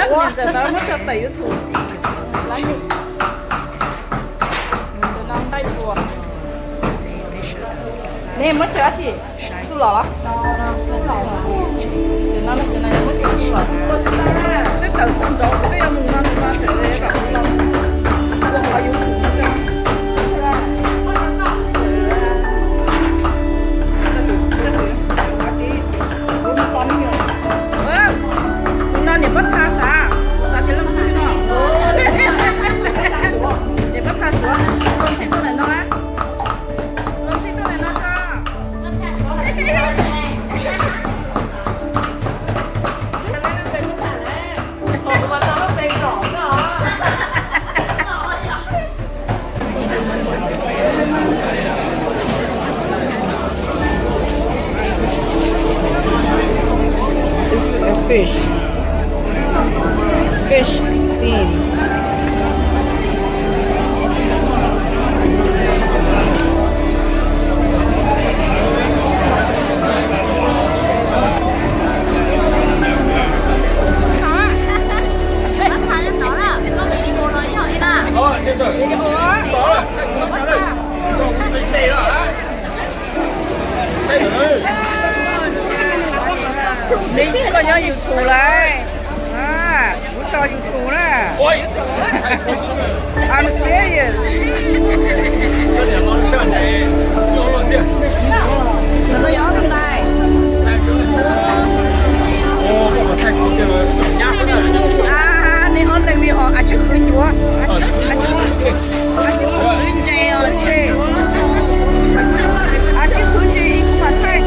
Ntxawm tau muab tso tawm YouTube. Nqaij pua. Nej muab xyaw dab tsi? Txuj lom los? Twb tawm txog nraud kuv twb yuav mus no, tus no tseem ua qhov YouTube no. Tus no niam pob tha sav, xav tias leej twg no. Niam pob tha suav, los txij tuaj ntawm no na. Los txij tuaj ntawm no tso. This is a fish. Fish steam. Neb, koj nyob YouTube lawm? Kuv tso YouTube na. I'm serious. Neb ho leej li ho, a tsis khwv cuav. A tsis khwv ntse os. A tsis khwv ntse ib kuv mam thaij.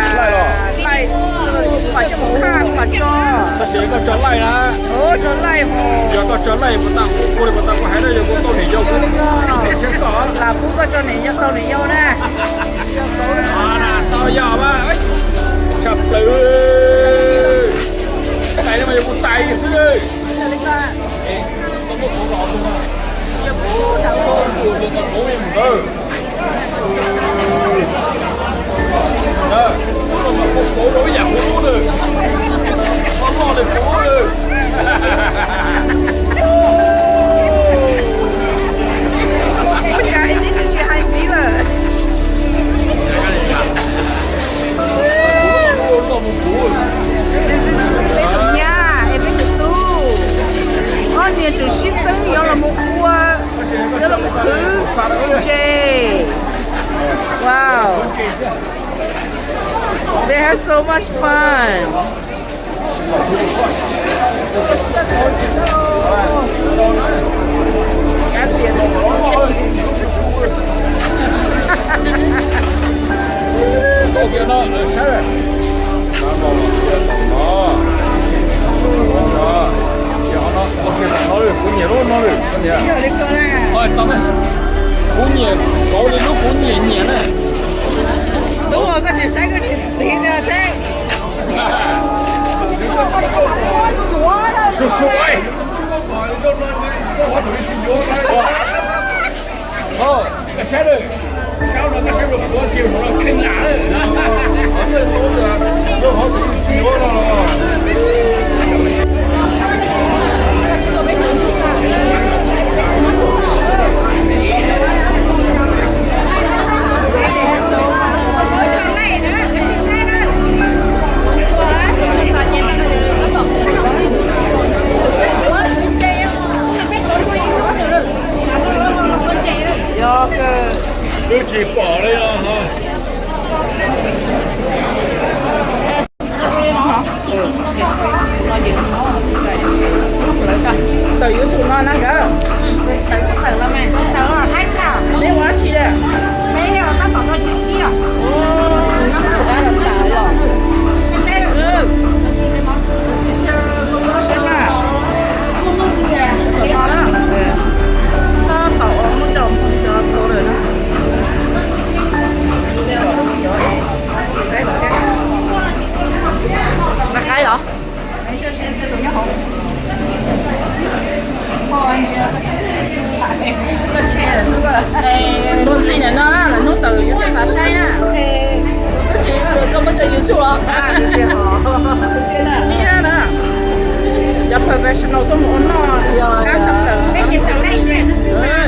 Laij, laij, kuv mam tso, kuv mam tso. Tab sis koj tso laij na. Yog koj tso laij puas tau, kuv li puas tau, kuv hais na, yog kuv tau niam yau kuv tau siab koj. Lam pub koj tso niam yau, tau niam yau na. Tau yog mas, tshaj plaws. Tais no mas yog kuv tais xwb. Ua cas ib tib tsis hais ntxiv lawm. Peb tus nyab es peb tus tub, ob niag tseem sib txeeb yuav los mus ua, yuav los mus khwv ntses. Wow. They have so much fun. Kuv nyiam kauv li lub kuv nyiam nyiam na. Tub, koj tsis saib koj niam txiv no seb. Su su. Yog kawg. Twb tsis pom li os. Tiag na, cov professional tuaj mus ua noj qab tshaj plaws.